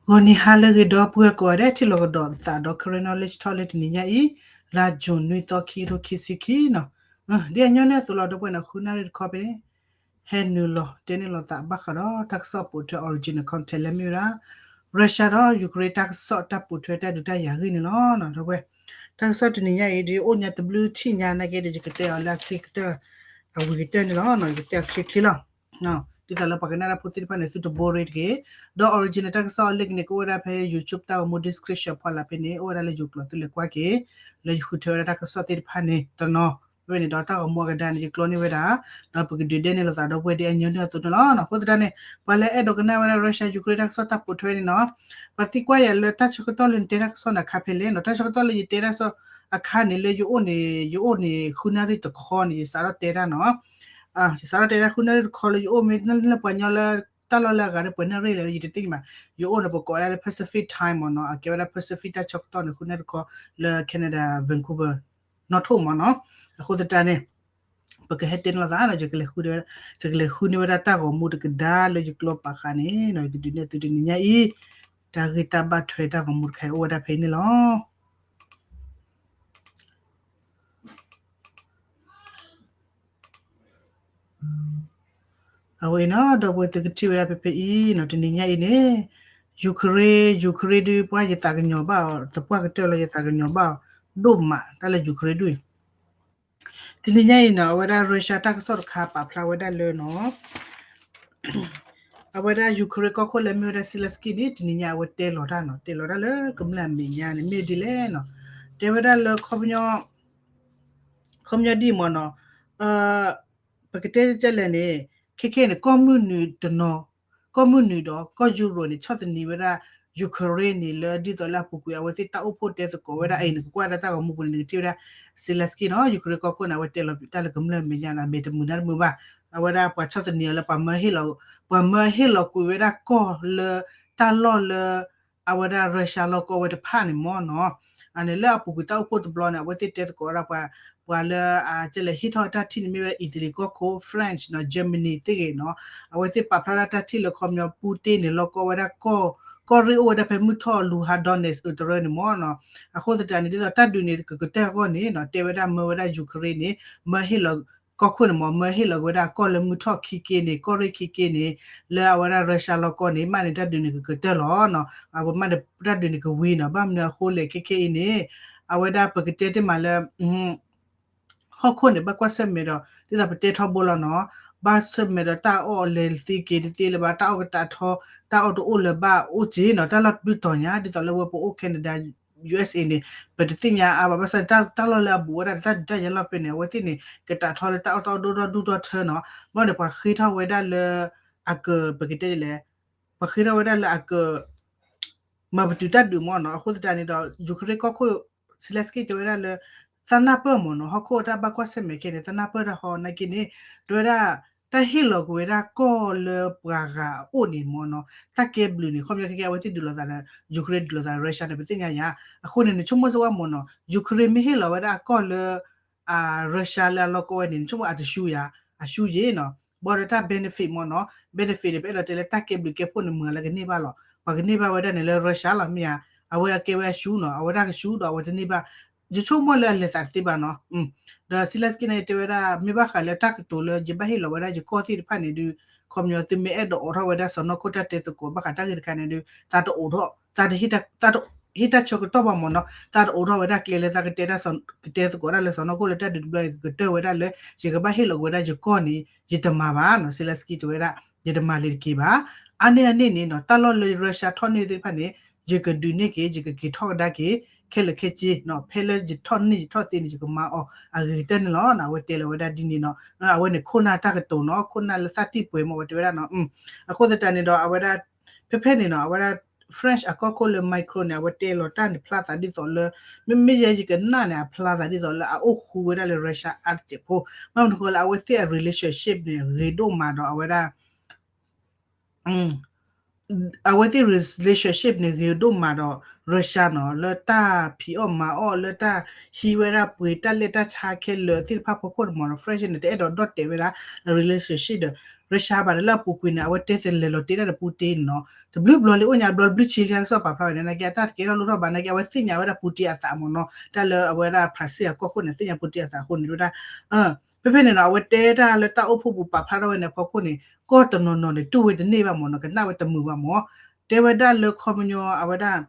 ဂီၤနံၤဟါလၢအဂ့ၤ ဒီပုၢ်ဝဲၢ်ကိးဂၤဒဲး ထံၣ်လိာ်ကဒီးသးဒီး Karen Knowledge Talk လၢတနံၤညါအံၤ လါ June နွံသီ ခံကထိခံဆံခံနီၤ. ဒ်အညီနုၢ်အသိးလီၤ ဒီပုၢ်ဝဲၢ်န့ၣ် ဃုနၣ်ရံၣ်တခီဖဲန့ၣ် ဟဲနုာ်လီၤတဲန့ၢ်လိာ်သးဘၣ်ဃးဒီး တၢ်ကစီၣ်ပိာ်ထွဲ original content လၢမ့ၢ်ဝဲဒၣ် Russia ဒီး Ukraine တၢ်ကစီၣ်တၢ်ပိာ်ထွဲတၢ်ဒုးတၢ်ယၤဂ့ၢ်န့ၣ်လီၤ. ဒီပုၢ်ဝဲၢ် တၢ်ကစီၣ်တနံၤညါအံၤ ဒ်အိၣ်ညါတဘျုးထံၣ်ညါနာ်က့ဒီး ယကတဲအီၤလၢအချ့ကတၢၢ် အဝံၤကတၢၢ်န့ၣ်လီၤ. ယကတဲအီၤချ့ချ့လီၤ. ဒ်သိးလၢပှၤကနၣ်တၢ်ဖိသ့ၣ်တဖၣ်န့ၣ် သုတဘိရ့တဂ့ၤ. ဒီး original တၢ်ကစီၣ်အလ့ၢ်ကန့ၣ် ကအိၣ်ဝဲဒၣ်ဖဲ YouTube တၢ်ဂီၤမူ description ဖီလာ်ဖဲန့ၣ် အိၣ်ဝဲဒၣ်လၢယိၤကျိာ် သုလဲၤကွၢ်က့ၤ လၢယဃုထၢဝဲဒၣ်တၢ်ကစီၣ်သ့ၣ်တဖၣ်န့ၣ်တနီၤ ဖဲန့ၣ်ဒီးတၢ်ဂီၤမူအကဒါန့ၣ် ယကျိန့ၢ်ဝဲဒၣ် ဒီးပကဒုးဒဲန့ၢ်လိာ်သးဒီပုၢ်ဝဲၢ်ဒ်အညီနုၢ်အသိးန့ၣ်လီၤ. အဃိသတးန့ၣ် ပှၤလၢအဲၣ်ဒိးကနၣ်ဝဲဒၣ် Russia Ukraine တၢ်ကစီၣ်တၢ်ပိာ်ထွဲန့ၣ်နီၤ ပှၤသံကွၢ်ယၤလၢတၢ်ဆၢကတီၢ်လၢနတဲတၢ်ကစီၣ်န့ၣ်အခါဖဲလဲၣ်နီၤ. တၢ်ဆၢကတီၢ်လၢယတဲတၢ်ကစီၣ်အခါန့ၣ် လၢယအိၣ်န့ၣ် ယအိၣ်န့ၣ် ဃုနၣ်ရံၣ်တခီန့ၣ် ယစးထီၣ်တဲတၢ်နီၤ ယစးထီၣ်တဲတၢ်ဃုနၣ်ရံၣ်တခီလၢယအိၣ်မ့ၢ်လၢပှၤညီလၢ တၢ်လီၢ်လၢအဂၤဒီးပှၤနၣ်ရံၣ်လဲၣ် ယတသ့ၣ်ညါဘၣ်. ယအိၣ်န့ၣ် ပကိးဝဲဒၣ်လၢ Pacific Time မ့ၢ်နီၤ အကဲဝဲဒၣ် Pacific တၢ်ဆၢကတီၢ်န့ၣ် ဃုနၣ်ရံၣ်တခီ လၢ Canada Vancouver နီၣ်ထိၣ်မ့ၢ်နီၤ. အဃိသတးန့ၣ် ပကဟဲတဲန့ၢ်လိာ်သးနီၤ ယကလဲၤဃုန့ၢ်ဝဲဒၣ်တၢ်ဂီၤမူတကဒါလၢယကျိပာ်ဃာ်န့ၣ်နီၤ ယကဒုးနဲၣ်သုတနံၤညါအံၤ တၢ်ဂ့ၢ်တၢ်ဘၣ်ထွဲတၢ်ဂီၤမူတခါအံၤအိၣ်ဝဲဒၣ်ဖဲအံၤန့ၣ်လီၤ. အဝဲအံၤနီၤ ဒီပုၢ်ဝဲၢ်သုကထံၣ်ဝဲဒၣ်ဖဲဖဲအံၤနီၤ တနံၤညါအံၤန့ၣ် Ukraine Ukraine ဒုးပှၤယသးကညီၤဘၣ်အီၤ သပှၢ်ကတၢၢ်လၢယသးကညီၤဘၣ်အီၤ ဒိၣ်မးတၢ်လၢ Ukraine ဒုးအံၤ တနံၤညါအံၤနီၤ အဝဲဒၣ် Russia တၢ်ကစီၣ်တခါပာ်ဖျါဝဲဒၣ်လၢနီၤ အဝဲဒၣ် Ukraine ကီၢ်ခိၣ်လၢမ့ၢ်ဝဲဒၣ် Zelensky န့ၣ် တနံၤညါအဝဲတဲလီၤတၢ်နီၤ တဲလီၤတၢ်လၢကမျၢၢ်အမဲာ်ညါန့ၣ် မ့ၢ်ဒ်လဲၣ်နီၤ တဲဝဲဒၣ်လၢ ခီပညီဒ်အံၤမ့ၢ်နီၤ ပကတဲကဲလဲၣ်န့ၣ် ခဲခဲန့ၣ် ကီၢ်မုၢ်နုာ်တနီၤ ကီၢ်မုၢ်နုာ်ဒီးကီၢ်ယူရိၤန့ၣ် ဆီၣ်သနံးဝဲဒၣ် Ukraine န့ၣ် လၢဒ်သိးလၢအပူၤကွံာ် အဝဲသ့ၣ်တၢ်အိၣ်ဖှိၣ်တဲသကိးဝဲဒၣ်အံၤန့ၣ် ကကွၢ်ဒၣ်တၢ်ဂီၤမူပူၤန့ၣ် နကထံၣ်ဝဲဒၣ် Zelensky နီၤ Ukraine ကီၢ်ခိၣ်န့ၣ် အဝဲတဲလီၤတၢ်လၢကမျၢၢ်အမဲာ်ညါနီၤ အမဲာ်တမုာ်နါတမုာ်ဘၣ် အဝဲဒၣ်ပှၤဆီၣ်သနံးအီၤလၢ ပှၤမၢဟ့ၣ်လီၤကွံာ်ဝဲဒၣ်ကီၢ်လၢ တၢ်လီၢ်လၢ အဝဲဒၣ် Russia လီၢ်ကီၢ်ဝဲတဖၣ်န့ၣ်မ့ၢ်နီၤ အန့ၣ်လၢအပူၤကွံာ်တၢ်အိၣ်ဖှိၣ်တဘျီန့ၣ် အဝဲသ့ၣ်တဲသကိးဝဲဒၣ်ပှၤ ပှၤလၢ ကဲလဲၣ် ဟ့ၣ်ထီၣ်တၢ်ထံၣ်န့ၣ်မ့ၢ်ဝဲဒၣ် Italy ကီၢ်ခိၣ် French နီၤ Germany သ့ၣ်ဂ့ၤနီၤ အဝဲသ့ၣ်ပာ်ဖျါဒၣ်တၢ်ထံၣ်လၢခီပညီ Putin န့ၣ် လီၢ်ကီၢ်ဝဲဒၣ်ကီၢ် ကီၢ်ရ့ၣ်အိၣ်ဝဲဒၣ်ဖဲမုၢ်ထီၣ် Luhansk Donetsk အတရၢန့ၣ်မ့ၢ်နီၤ အဃိသတးန့ၣ် ဒ်သိးတၢ်ဒုးန့ၣ် ကကတၢၢ်အဂီၢ်န့ၣ်နီၤ တဲဝဲဒၣ်မၢဝဲဒၣ် Ukraine န့ၣ် မၢဟ့ၣ်လီၤ ကီၢ်ခိၣ်န့ၣ်မ့ၢ် မၢဟ့ၣ်လီၤက့ၤဝဲဒၣ်ကီၢ်လၢမုၢ်ထီၣ်ခံက့န့ၣ် ကီၢ်ရ့ၣ်ခံက့န့ၣ် လၢအဝဲဒၣ် Russia လီၢ်ကီၢ်န့ၣ် မ့ၢ်န့ၣ်တၢ်ဒုးန့ၣ်ကကတၢၢ်လီၤနီၤ အဝဲမ့ၢ်န့ၣ်တၢ်ဒုးန့ၣ်ကဝံၤနီၤ ဘၣ်မနုၤအဃိလဲၣ်ခဲခဲအံၤန့ၣ် အဝဲဒၣ်ပကတဲတ့ၢ်မးလၢ ဟီၣ်ခိၣ်န့ၣ် ဘၣ်ကွၢ်ဆၢၣ်မဲာ်ဒီး ဒ်သိးပတဲထီဘိလီၤနီၤ ဘၣ်ဆၢၣ်မဲာ်ဒီးတၢ်အီၣ်လဲၤသ့က့ၤတသ့လၢၤဘၣ် တၢ်အီၣ်ကတးထီ တၢ်အီၣ်တအိၣ်လၢၤဘၣ်အိၣ်က့ၤနီၤ တၢ်လီၢ်တဘျုးတီၤညါ ဒ်သိးလၢဝဲပအိၣ် Canada USA န့ၣ် ပတသ့ၣ်ညါအါဘၣ် ဘၣ်ဆၣ်တၢ်လီၢ်လၢအဘူးဝဲဒၣ်တၢ်ဒုးတၢ်ယၤလီၢ်ဖဲန့ၣ် အဝဲသ့ၣ်န့ၣ် ကတးထီလၢတၢ်အီၣ်တၢ်အီဒိၣ်ထီၣ်ဒူၣ်ထီၣ်ထၢနီၤ ဘၣ်ဒီးပှၤဃ့ထီၣ်ဝဲဒၣ်လၢ အက ပကတဲလဲၣ် ပှၤဃ့ထီၣ်ဝဲဒၣ်လၢအက မၤပတုာ်တၢ်ဒုးမ့ၢ်နီၤ အဃိသတးန့ၣ်ဒီး Ukraine ကီၢ်ခိၣ် Zelensky တဲဝဲဒၣ်လၢ သးနၢ်ပၢၢ်မ့ၢ်နီၤ ဟီၣ်ခိၣ်တၢ်ဘၣ်ကွၢ်ဆၢၣ်မဲာ်ခဲန့ၣ် သးနၢ်ပၢၢ်တၢ်ဟီနာ်က့န့ၣ် တဲဝဲဒၣ် တၢ်ဟ့ၣ်လီၤကွံာ်ဝဲဒၣ်ကီၢ်လၢပှၤဂၤအအိၣ်န့ၣ်မ့ၢ်နီၤ တၢ်ကဲဘျုးန့ၣ် ခီပညီခဲခဲ အဝဲသ့ၣ်ဒုးလိာ်သးဒီး Ukraine ဒုးလိာ်သးဒီး Russia န့ၣ် ပသ့ၣ်ညါယါ အဃိန့ၣ် နဆိကမိၣ်စ့ၢ်ကီးမ့ၢ်နီၤ Ukraine မ့ၢ်ဟ့ၣ်လီၤဝဲဒၣ်အကီၢ်လၢ Russia လၢအလီၢ်ကီၢ်ဝဲန့ၣ် နဆိကမိၣ်အတဆူယါ အဆူယ့ၣ်နီၤ ဘၣ်ဒီးတၢ် benefit မ့ၢ်နီၤ benefit န့ၣ် ပအဲၣ်ဒိးတဲလၢတၢ်ကဲဘျုးကဲဖှိၣ်န့ၣ် မုာ်လၢကန့ၢ်ဘၣ်လီၤ ပှၤကန့ၢ်ဘၣ်ဝဲဒၣ်န့ၣ်လၢ Russia လီၤ မ့ၢ်ဧါ အဝဲအကဲဝဲအဆူနီၤ အဝဲဒၣ်ကဆူဒီးအဝဲတန့ၢ်ဘၣ် ယဆိကမိၣ်လၢအလဲၤသးတသ့ဘၣ်နီၤ ဒီး Zelensky န့ၣ် တဲဝဲဒၣ် မ့ၢ်ဘၣ်ဃးလၢတၢ်ကတိၤလၢ ယဘၣ်ဟ့ၣ်လီၤဝဲဒၣ်ယကီၢ်သ့ၣ်တဖၣ်န့ၣ်ဒုး ခီပညီသုမ့ၢ်အဲၣ်ဒိးအိးထီၣ်ဝဲဒၣ်စီၤနီၢ်ခိၣ်တၢ်တဲသကိးဘၣ်ဃးတၢ်ဂ့ၢ်တခါန့ၣ်ဒုး သးတအိးထီၣ် သးတဟ့ၣ်တၢ်ဆၢကတီၢ်ဘၣ်မ့ၢ်နီၤ သးတအိးထီၣ်ဝဲဒၣ်ကျဲလၢသးကတဲတၢ် ကတဲသကိးတၢ်လၢစီၤနီၢ်ခိၣ်လၢတၢ်ဒုးတဘျီအံၤ ကကတၢၢ်ဝဲဒၣ်လၢ ယကဘၣ်ဟ့ၣ်လီၤက့ၤဝဲဒၣ်ယကီၢ်န့ၣ် ယတမၤဘၣ်နီၤ Zelensky တဲဝဲဒၣ် ယတမၤလ့ၤတက့ၤဘၣ် အါန့ၢ်အန့ၣ်န့ၣ်နီၤ တၢ်လီၢ်လၢ Russia ထီၣ်န့ၢ်သ့ၣ်တဖၣ်န့ၣ် ယကဒုးန့ၢ်က့ၤ ယကက့ၤထီၣ်ကဒါက့ၤ ခဲလၢာ်ခဲဆ့နီၤ ဖဲလၢယထီၣ်န့ၢ်ယထီၣ်သ့န့ၣ် ယကမၤအီၤအဂ့ၤကတၢၢ်န့ၣ်လီၤနီၤ အဝဲတဲလီၤဝဲဒၣ်ဒ်န့ၣ်နီၤ အဝဲန့ၣ်ခိၣ်နၢ်တၢ်ကတိၤနီၤ ခိၣ်နၢ်လၢသးတံၢ်ပှဲၤမ့ၢ်ဝဲတဲဝဲဒၣ်နီၤ အဃိသတးန့ၣ်ဒီး အဝဲဒၣ် ဖဲဖဲန့ၣ်နီၤ အဝဲဒၣ် French အကီၢ်ခိၣ်လၢ Macron န့ၣ် အဝဲတဲလီၤတၢ်န့ၣ် ဖျါသးဒ်သိးလၢ မ့မ့ၢ်ယဲယကနၣ်န့ၣ် အဖျါသးဒ်သိးလၢအအိၣ်ဃူဝဲဒၣ်လၢ Russia အါတစဲးဖိ ဘၣ်မနုၤဃိလၢအဝဲသ့ၣ်အ relationship န့ၣ် ဂ့ၤဒိၣ်မးဒီးအဝဲဒၣ် အဝဲသ့ၣ် relationship န့ၣ် ဂ့ၤဒိၣ်မးဒီး Russia နီၤ လၢတၢ်ဖံးအီၣ်မၤအီၣ် လၢတၢ်ဟံးဝဲဒၣ်ပှ့ၤ တၢ်လဲၢ်တၢ်ဆါခဲလၢာ်သ့ၣ်တဖၣ်ဖီခိၣ်န့ၣ်မ့ၢ်နီၤ French န့ၣ် တအဲၣ်ဒိးဒီၣ်တဲာ်ဝဲဒၣ် relationship ဒီး Russia ဘၣ်ဒီးလၢအပူၤကွံာ်န့ၣ် အဝဲတဲသလဲၤလီၤတဲဒၣ်ဒီး Putin န့ၣ်နီၤ, တဘျုးဘျီလံ အိၣ်ညါဘျီတဘျုးဆံလံ ကစီၣ်ပာ်ဖျါဝဲန့ၣ် နာ်က့အတၢ်တကဲထီၣ်လိၣ်ထီၣ်ဘၣ် နာ်က့အဝဲသ့ၣ်ညါဝဲဒၣ် Putin အသးမ့ၢ်နီၤ, တၢ်လၢအဝဲဒၣ်ဖရၣ်စ့ၣ်အကီၢ်ခိၣ်န့ၣ် သ့ၣ်ညါ Putin အသးအဃိန့ၣ် တဲဝဲဒၣ် ဖဲဖဲန့ၣ်နီၤ အဝဲတဲတၢ်လၢတၢ်အိၣ်ဖှိၣ်ပူၤပာ်ဖျါထီၣ်ဝဲန့ၣ်အဖီခိၣ်န့ၣ် ကီၢ်တနီၤနီၤန့ၣ် တူၢ်ဝဲတန့ၢ်ဘၣ်မ့ၢ်နီၤ, ကနၣ်ဝဲတမုာ်ဘၣ်မ့ၢ်, တဲဝဲဒၣ်လၢခီပညီ အဝဲဒၣ်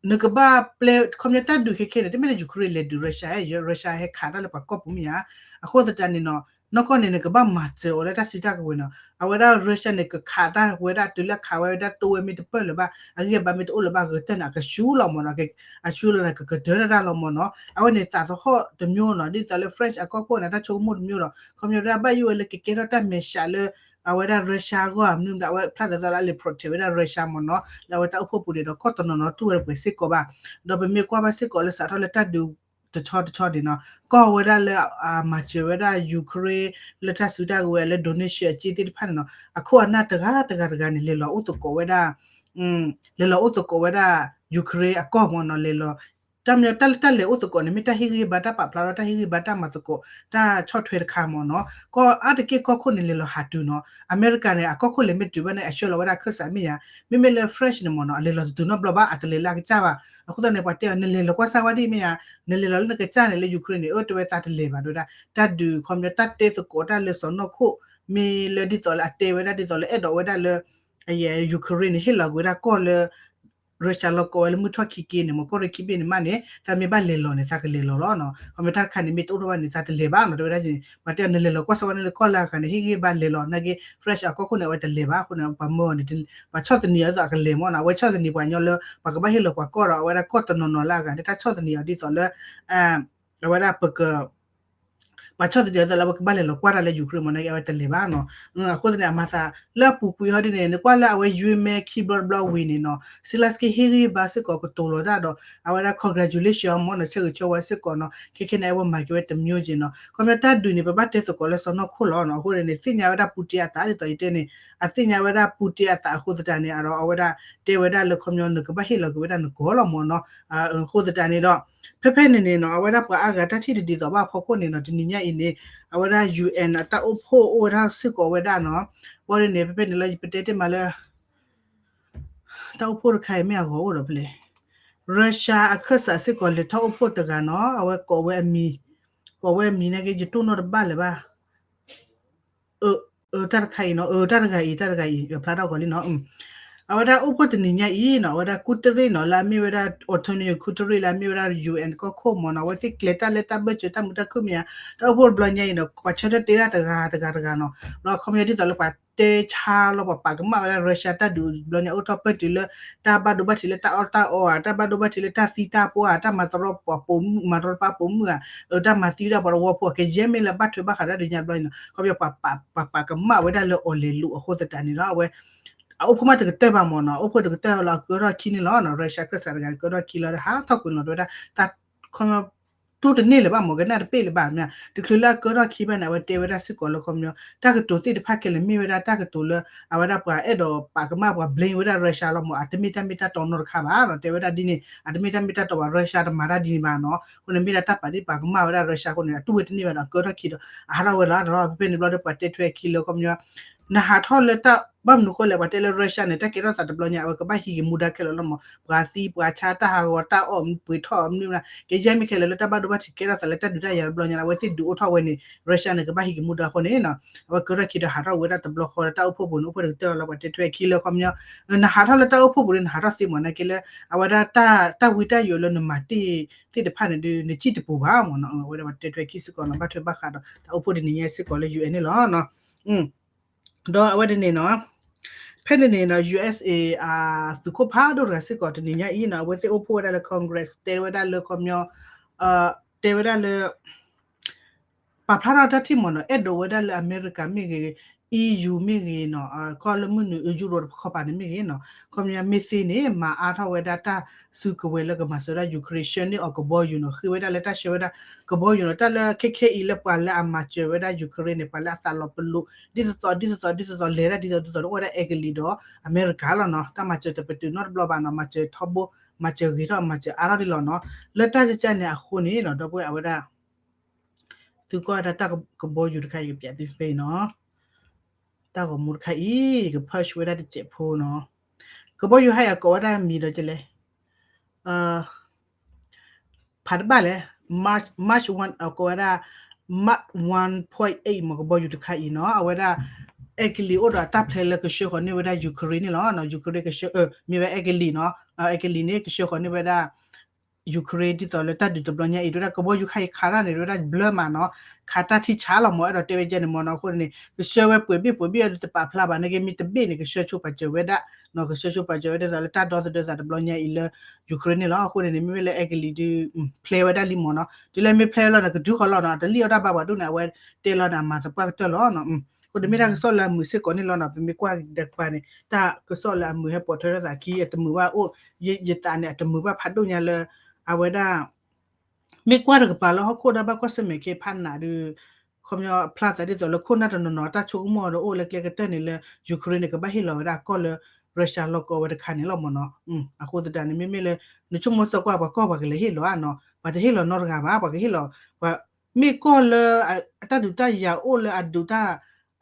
နကဘၣ်ပျဲ ခီပညီတၢ်ဒုးခဲခဲန့ၣ် တမ့ၢ်လၢ Ukraine လဲၤဒုး Russia, Russia ဟဲခးတၢ်လၢပှၤကီၢ်ပူၤမ့ၢ်ဧါ, အဃိသတးန့ၣ်နီၤ နီၢ်ကီၢ်န့ၣ် နကဘၣ်မၤစၢၤအီၤလၢတၢ်စုတၢ်ကဝဲၤနီၤ, အဝဲဒၣ် Russia န့ၣ် ကခးတၢ်ဝဲဒၣ်တုၤလၢခးဝဲဒၣ်တိဝဲမ့ၢ်တပၢၢ်လၢၤဘၣ် အဂံၢ်အဘါမ့ၢ်တအိၣ်လၢၤဘၣ် ဂဲၤတၢၢ်န့ၣ် အကဆူလီၤမ့ၢ်နီၤ, အဆူလီၤန့ၣ် ကကတၢၢ်တၢ်လီၤမ့ၢ်နီၤ, အဝဲန့ၣ်သးသဟီၣ်တမျိုးနီၤ, ဒ်သိးလၢ French အကီၢ်ခိၣ်န့ၣ် တၢ်ဆိကမိၣ်တမျိုးဒီး ခီပညီဒၣ်ဘၣ်ယိၣ်ဝဲလၢကကဲထီၣ်တၢ်မဲာ်ဆှးလၢ အဝဲဒၣ် Russia အဂီၢ် မနုၤမတၤ အဝဲဖျါသးသးလၢအလဲၤ protect ဝဲဒၣ် Russia မ့ၢ်နီၤ, လၢအဝဲတၢ်အိၣ်ဖှိၣ်ပူၤန့ၣ်ဒီး ကီၢ်တနီၤနီၤတူၢ်ဝဲပှဲၤစ့ၢ်ကီးဘၣ်, ဒီးပမ့ၢ်ကွၢ်ဘၣ်စ့ၢ်ကီးလၢစးထီၣ်လၢတၢ်ဒုးတဆီတဆီန့ၣ်နီၤ, ကီၢ်ဝဲဒၣ်လၢအမၤစၢၤဝဲဒၣ် Ukraine လၢတၢ်စုတၢ်ကဝဲၤလၢ donation အစ့သ့ၣ်တဖၣ်န့ၣ်နီၤ, အခိၣ်အနၢ်တဂၤတဂၤတဂၤန့ၣ် လဲၤလီၤအိၣ်သကိးဝဲဒၣ် လဲၤလီၤအိၣ်သကိးဝဲဒၣ် Ukraine အကီၢ်မ့ၢ်နီၤ, လဲၤလီၤ တၢ်မ့ၢ်တၢ်လၢတၢ်လဲၤအိၣ်သကိးန့ၣ် မ့ၢ်တၢ်ဟ့ၣ်ဂံၢ်ဟ့ၣ်ဘါတၢ်ပာ်ဖျါထီၣ် တၢ်ဟ့ၣ်ဂံၢ်ဟ့ၣ်ဘါတၢ်မၤသကိး တၢ်ဆီၣ်ထွဲတခါမ့ၢ်နီၤ, ကီၢ်အါတက့ၢ်ကီၢ်ခိၣ်န့ၣ် လဲၤလီၤဟးတုၤနီၤ, အမဲရကၤန့ၣ် အကီၢ်ခိၣ်လဲၤမ့ၢ်တုၤဘၣ်န့ၣ် အဆှၢလီၤဝဲဒၣ်ခၢၣ်စးမ့ၢ်ဧါ, မ့မ့ၢ်လၢ French န့ၣ်မ့ၢ်နီၤ အလဲၤလီၤတတုၤနီတဘျီဘၣ် အတလဲၤလၢအကစၢ်ဘၣ်, အဃိသတးန့ၣ် ပှၤတဲအီၤ နလဲၤလီၤကွၢ်စၢ်ဝဲဒ်မ့ၢ်ဧါ, နလဲၤလီၤလၢနကစၢ်န့ၣ်လၢ Ukraine န့ၣ် အၢ တဲဝဲသးတလဲၤဘၣ် တဲဝဲဒၣ်, တၢ်ဒုးခီပညီ တၢ်တဲသကိးတၢ်လၢစီၤနီၢ်ခိၣ် မ့ၢ်လၢဒ်သိးလၢအတဲဝဲဒၣ်ဒ်သိးလၢအဲၣ်ဒိးဝဲဒၣ်လၢ အ Ukraine န့ၣ် ဟ့ၣ်လီၤကွံာ်ဝဲဒၣ်ကီၢ်လၢ Russia လီၤကိးဝဲလၢမုၢ်ထီၣ်ခံက့န့ၣ် မ့ၢ်ကီၢ်ရ့ၣ်ခံဘ့ၣ်န့ၣ်မးန့ၣ် သးမ့ၢ်ဘၣ်လဲၤလီၤန့ၣ် သးကလဲၤလီၤလီၤနီၤ, ခီပညီတၢ်တခါန့ၣ် မ့ၢ်တအိၣ်ထီၣ်ဘၣ်န့ၣ် သးတလဲၤဘၣ်နီၤ တဲဝဲဒၣ်န့ၣ် ပှၤတဲအီၤ နလဲၤလီၤကွၢ်စၢ်ဝဲန့ၣ်လၢကီၢ်လၢအဂၤန့ၣ် ဟ့ၣ်ဂံၢ်ဘါလဲၤလီၤ နာ်က့ French အကီၢ်ခိၣ်န့ၣ် အဝဲတလဲၤဘၣ်အဃိန့ၣ် ပှၤမၢအီၤန့ၣ် ပှၤဆီၣ်သနံးအီၤဒ်သိးအကလဲၤမ့ၢ်နီၤ အဝဲဆီၣ်သနံးပှၤကညီလၢ ပှၤကဘၣ်ဟ့ၣ်လီၤပှၤကီၢ်ဒီး အဝဲဒၣ်ကီၢ်တနီၤနီၤလၢအဂၤန့ၣ် တၢ်ဆီၣ်သနံးအီၤဒ်သိးလၢ အဝဲဒၣ်ပက ပှၤဆီၣ်သနံးအီၤဒ်သိးလၢ ပကဘၣ်လဲၤလီၤကွၢ်တၢ်လၢ Ukraine မ့ၢ်နာ်က့ အဝဲတလဲၤဘၣ်နီၤ, အဃိသတးန့ၣ် အမၤသး လၢအပူၤကွံာ်ဟီဒ်န့ၣ် နကွၢ်လၢအဝဲယွံမဲခံဘျီတဘျီဝံၤန့ၣ်နီၤ Zelenskyy ဟ့ၣ်ဂံၢ်ဘါစ့ၢ်ကီးကတိၤလီၤတၢ်ဒီး အဝဲဒၣ် congratulation မ့ၢ်နီၤ ဆၢဂ့ၤဆၢဝါစ့ၢ်ကီးနီၤ ခဲခဲန့ၣ် အဝဲမၤက့ၤဝဲတမျိုးက့နီၤ ခီပညီတၢ်ဒုးန့ၣ် ပဘၣ်တဲသကိးလၢစီၤနီၢ်ခိၣ်လီၤနီၤ အဃိန့ၣ် သ့ၣ်ညါဝဲဒၣ် Putin အသးဒ်သိးယတဲန့ၣ် အသ့ၣ်ညါဝဲဒၣ် Putin အသးအဃိသတးန့ၣ် အဒီးအဝဲဒၣ် တဲဝဲဒၣ်လၢခီပညီ နကဘၣ်ဟ့ၣ်လီၤက့ၤဝဲဒၣ်နကီၢ်လီၤမ့ၢ်နီၤ, အဃိသတးန့ၣ်ဒီး ဖဲဖဲန့ၣ်န့ၣ်နီၤ အဝဲဒၣ်ပှၤအါဂၤတၢ်ထံၣ်တဒ်သိးဘၣ်အဖီခိၣ်န့ၣ်နီၤ တနံၤညါအံၤန့ၣ် အဝဲဒၣ် UN အတၢ်အိၣ်ဖှိၣ်အိၣ်ဝဲဒၣ်စ့ၢ်ကီးဝဲဒၣ်နီၤ, ဘၣ်ဒ်န့ၣ် ဖဲဖဲန့ၣ်လၢယပတဲတ့ၢ်မးလၢ တၢ်အိၣ်ဖှိၣ်တခါအံၤမ့ၢ်အဂီၤအိၣ်ဒီးဖဲလဲၣ်, Russia အခၢၣ်စးစ့ၢ်ကီးလဲၤထီၣ်အိၣ်ဖှိၣ်တဂၤနီၤ အဝဲကိးဝဲအမံၤ, ကိးဝဲအမံၤနာ်က့ ယတိၢ်နီၣ်တဘၣ်လၢၤဘၣ် အ တၢ်တခါအံၤနီၤ အ တၢ်တဂၤအံၤ တၢ်တဂၤအံၤ ဖျါထီၣ်ဂီၤလံနီၤ, အဝဲဒၣ်အိၣ်ဖှိၣ်တနံၤညါအံၤနီၤ အဝဲဒၣ် Guterres နီၤ လၢအမ့ၢ်ဝဲဒၣ် Antonio Guterres လၢအမ့ၢ်ဝဲဒၣ် UN ကီၢ်ခိၣ်မ့ၢ်နီၤ အဝဲသ့ၣ်ကျဲၤတၢ်လၢတၢ်ဘၢၣ်စၢၤတၢ်မုာ်တၢ်ခုၣ်မ့ၢ်ဧါ, တၢ်အိၣ်ဖှိၣ်တဘျီညါအံၤနီၤ ပှၤဆၢထၢၣ်တ့တၢ်တဂၤတဂၤတဂၤနီၤ, ဒီးခီပညီဒ်သိးလၢပှၤတဲဆါလီၤ ပှၤပာ်ကမၣ်ဝဲဒၣ် Russia တၢ်ဒုးတဘျီညါအိၣ်ထီၣ်ပၢၢ်တုၤလၢ တၢ်ဘၣ်ဒိဘၣ်ထံးလၢတၢ်အီၣ်တၢ်အီဧါ, တၢ်ဘၣ်ဒိဘၣ်ထံးလၢတၢ်သံတၢ်ပှၢ်ဧါ, တၢ်မၤတရီပှၤပိာ်မုၣ် မၤတရီတပါပိာ်မုၣ်ဧါ, အတၢ်မၤသံဝဲဒၣ်ပှၤတဝီဖိ ကယဲၢ်မ့ၢ်လၢဘၣ်ထွဲဘၣ်ဃးတၢ်ဒုးညါတဘျီအံၤနီၤ ခီပညီ ပှၤပာ်ကမၣ်ဝဲဒၣ်လၢအီၤလဲၤလိာ်အဃိသတးန့ၣ်ဒီး အဝဲ အအိၣ်ဖှိၣ်မးတကတၢၢ်ဘၣ်မ့ၢ်နီၤ အိၣ်ဖှိၣ်တကတၢၢ်လီၤအကၢထီၣ်ခံန့ၣ်လီၤနီၤ Russia အခၢၣ်စးတဂၤကၢထီၣ်ခံလီၤဒီးဟးထီၣ်ကွံာ်နီၤ တဲဝဲဒၣ် တၢ်ခီပညီ တူၢ်တန့ၢ်လၢၤဘၣ်မ့ၢ် ကနၣ်တပ့ၢ်လၢၤဘၣ်မ့ၢ် တချုးလၢအကၢထီၣ်ခံဘၣ်န့ၣ် အဝဲတဲဝဲဒၣ်စ့ၢ်ကီးလၢခီပညီ တၢ်ကတိၤသ့ၣ်တဖၣ်ခဲလၢာ်မ့ၢ်ဝဲဒၣ်တၢ်ကတိၤလၢ အဝဲဒၣ်ပှၤအဲၣ်ဒိးပာ်ကမၣ်ပှၤ blame ဝဲဒၣ် Russia လီၤမ့ၢ် အတမ့ၢ်တၢ်မ့ၢ်တၢ်တီနီတခါဘၣ်နီၤ တဲဝဲဒၣ်ဒ်န့ၣ် အတမ့ၢ်တၢ်မ့ၢ်တၢ်တီဘၣ် Russia တမၤတၢ်ဒ်န့ၣ်ဘၣ်နီၤ အဃိန့ၣ်မ့ၢ်ဒၣ်တၢ်ပာ်ဒ့ၣ်ပာ်ကမၣ်ဝဲဒၣ် Russia အဃိန့ၣ် အတူၢ်ဝဲတန့ၢ်ဘၣ်ဒီး အကၢထီၣ်ခံဒီး အဟးထီၣ်ဝဲလီၤ ဒီးဖဲဖဲန့ၣ်ဘျီဒီးပှၤတဲထွဲခံလၢခီပညီ နဟးထီၣ်လၢတၢ် ဘၣ်မနုၤဃိလဲၣ် ပှၤတဲလၢ Russia န့ၣ် တၢ်ကဲထီၣ်သးတဘျီညါ အဝဲကဘၣ်ဟံးက့ၤမူဒါခဲလၢာ်လီၤမ့ၢ် ပှၤသံပှၤဆါတၢ်ဟးဂီၤတၢ်အီၣ်ပှ့ၤထီၣ်မနုၤမနုၤ ကယဲၢ်မ့ၢ်ခဲလၢာ်လၢတၢ်ဘၣ်ဒိဘၣ်ထံးကဲထီၣ်သးလၢတၢ်ဒုးတၢ်ယၤတဘျီညါ အဝဲသ့ၣ်ဒုးအိၣ်ထီၣ်ဝဲန့ၣ် Russia န့ၣ် ကဘၣ်ဟံးက့ၤမူဒါအဃိန့ၣ်နီၤ အဝဲကၢထီၣ်ခံဒီးဟးထီၣ်ဝဲဒၣ်တဘျီဃီလၢတၢ်အိၣ်ဖှိၣ်ပူၤန့ၣ် အိၣ်ဖှိၣ်တကတၢၢ်လီၤ ပှၤတဲထွဲခံလၢခီပညီ နဟးထီၣ်လၢတၢ်အိၣ်ဖှိၣ်ပူၤန့ၣ် နဟးထီၣ်သ့မ့ၢ်နာ်က့လၢ အဝဲဒၣ်တၢ်ဝံတၢ်ယိးလၢနမၤတ့ၢ်သ့ၣ်တဖၣ်န့ၣ်ဒီး နစံၣ်တပူၤဘၣ်မ့ၢ်နီၤ အဝဲဒၣ်ပှၤတဲထွဲခံစ့ၢ်ကီးနီၤ ဘၣ်ထွဲဘၣ်ဃးဒီးတၢ်အိၣ်ဖှိၣ်တနံၤညါစ့ၢ်ကီးလၢ UN န့ၣ်လီၤ ဒီးအဝဲဒၣ်န့ၣ်နီၤ ဖဲန့ၣ်န့ၣ်နီၤ USA အသုးခိၣ်ဖးဒိၣ်တဂၤစ့ၢ်ကီးတနံၤညါအံၤနီၤ အဝဲသ့ၣ်အိၣ်ဖှိၣ်ဝဲဒၣ်လၢ Congress တဲဝဲဒၣ်လၢခီပညီ တဲဝဲဒၣ်လၢ ပာ်ဖျါထီၣ်တၢ်ထံၣ်မ့ၢ်နီၤ အဲၣ်ဒိးဝဲဒၣ်လၢအမဲရကၤမ့ၢ်ဂ့ၤ EU မ့ၢ်ဂ့ၤနီၤ ကီၢ်လၢမုၢ်နုာ် Europe တခီပၤန့ၣ်မ့ၢ်ဂ့ၤနီၤ ခီပညီမ့ၢ်သ့န့ၣ် မၤအါထီၣ်ဝဲဒၣ်တၢ်စုကဝဲၤလၢကမၤစၢၤဝဲဒၣ် Ukraine ဆှၢန့ၢ်အီၤကဘီယူၤနီၤ ဃ့ဝဲဒၣ်လၢတၢ်ဆှၢဝဲဒၣ်ကဘီယူၤနီၤ တၢ်လၢခဲခဲအံၤလၢပှၤလၢအမၤစၢၤဝဲဒၣ် Ukraine န့ၣ် ပှၤလၢအသးလီၤပလိာ် ဒ်သိးသိး ဒ်သိးသိး ဒ်သိးသိး လဲၤဒၣ်ဒ်သိးဒ်သိး အိၣ်ဝဲဒၣ်အဲကလံးဒီးအမဲရကၤလီၤနီၤ တၢ်မၤစၢၤတပတုာ်နီတဘျီဘၣ်နီၤ မၤစၢၤထီဘိ မၤစၢၤဂ့ၤထီၣ် မၤစၢၤအါထီၣ်ဒ်လီၤနီၤ လၢတၢ်စ့ၢ်ကီးန့ၣ်အဃိန့ၣ်နီၤ ဒီပုၢ်ဝဲၢ်အဝဲဒၣ် သုကွၢ်ဝဲဒၣ်တၢ်ကဘီယူၤတခါအံၤကပျးသုဖဲအံၤနီၤ တၢ်ဂီၤမူတခါအံၤ က purge ဝဲဒၣ်တစဲးဖိနီၤ. ကဘီယူၤဟါအံၤအကိးဝဲဒၣ်မံၤဒီးကလဲၣ် ဖးတဘၣ်လဲၣ်, March, March one အကိးဝဲဒၣ် Mark one point eight မ့ၢ်ကဘီယူၤတခါအံၤနီၤ, အဝဲဒၣ် အဲကလံးအိၣ်ဒီးအတၢ်ဖျဲလၢကဆှၢဃီၤန့ၢ်ဝဲဒၣ် Ukraine န့ၣ်လီၤ. Ukraine ကဆှၢ မ့ၢ်ဝဲအဲကလံးနီၤ, အဲကလံးန့ၣ် ကဆှၢဃီၤန့ၢ်ဝဲဒၣ် Ukraine ဒ်သိးလၢတၢ်ဒုးတဘျီညါအံၤ ဒ်ဝဲဒၣ်ကဘီယူၤခါအံၤခးတၢ်န့ၣ် ဒ်ဝဲဒၣ်ဘျၢမးနီၤ, ခးတၢ်ထံဆးလီၤမ့ၢ် အဲၣ်ဒိးတဲဝဲဒ်န့ၣ်မ့ၢ်နီၤ. အဃိန့ၣ် ကဆှၢဝဲပှဲၤဘ့ၣ်ပှဲၤဘ့ၣ်အဒုးတပာ်ဖျါဘၣ် နာ်က့မ့ၢ်တဘ့ၣ်န့ၣ် ကဆှၢဆိပာ်စၢၤဝဲဒၣ် ကဆှၢဆိပာ်စၢၤဝဲဒၣ်ဒ်သိးလၢတၢ်ဒီသဒၢသးတဘျီညါအံၤလၢ Ukraine န့ၣ်လီၤ. အဃိန့ၣ်န့ၣ် မ့မ့ၢ်လၢအဲကလံးဒုး ဖျဲဝဲဒၣ်လံမ့ၢ်နီၤ, တုၤလၢမ့ၢ်ဖျဲလီၤန့ၣ် ကတုၤဃီၤလီၤနီၤ, တလံၣ်အီၣ်တၢ်ဘၣ်ပှၤဒိၣ်န့ၣ် အဝဲတဲလီၤန့ၣ် အမၤသပှၢ်ကတၢၢ်လီၤနီၤ. အဃိန့ၣ်မ့ၢ်တၢ်ကစီၣ်လၢအမုာ်စ့ၢ်ကီးန့ၣ်လီၤနီၤ, ပမ့ၢ်ကွၢ်ဒီးကပၤန့ၣ် တၢ်ကစီၣ်လၢအမုာ်ဟဲပိာ်ထွဲထီၣ်သးခံ အတမုာ်ဘၣ်အိၣ် ယသးန့ၣ် အတမုာ်ဘၣ်ဖးဒိၣ်ညါလၢ အဝဲဒၣ် မ့ၢ်ကွၢ်တကပၤလၢဟီၣ်ခိၣ်ဒီးဘၣ်ကွၢ်ဆၢၣ်မဲာ်ခဲဖးနးဒီး ခီပညီဖျါသးဒ်သိးလၢခိၣ်နၢ်တနီၤနီၤတၢ်ဆိကမိၣ်ဒီးအိၣ်လၢကျဲကတၢၢ်န့ၣ်လၢ Ukraine န့ၣ် ကဘၣ်ဟ့ၣ်လီၤဝဲဒၣ်ကီၢ်လၢ Russia လီၢ်ကီၢ်ဝဲတခါန့ၣ်လီၤမ့ၢ်နီၤ. အဃိသတးန့ၣ် မ့မ့ၢ်လၢ နဆိကမိၣ်စ့ၢ်ကီးပှၤကီၢ်ပှၤကလဲၤဟ့ၣ်လီၤဧါနီၤ, ပှၤတဟ့ၣ်လီၤနီတဂၤဘၣ်, ပှၤကဟ့ၣ်လီၤ ပှၤ မ့ၢ်ကီၢ်လၢ အတၢ်ဒုးတၢ်ယၤအိၣ်လၢအဒုးတၢ်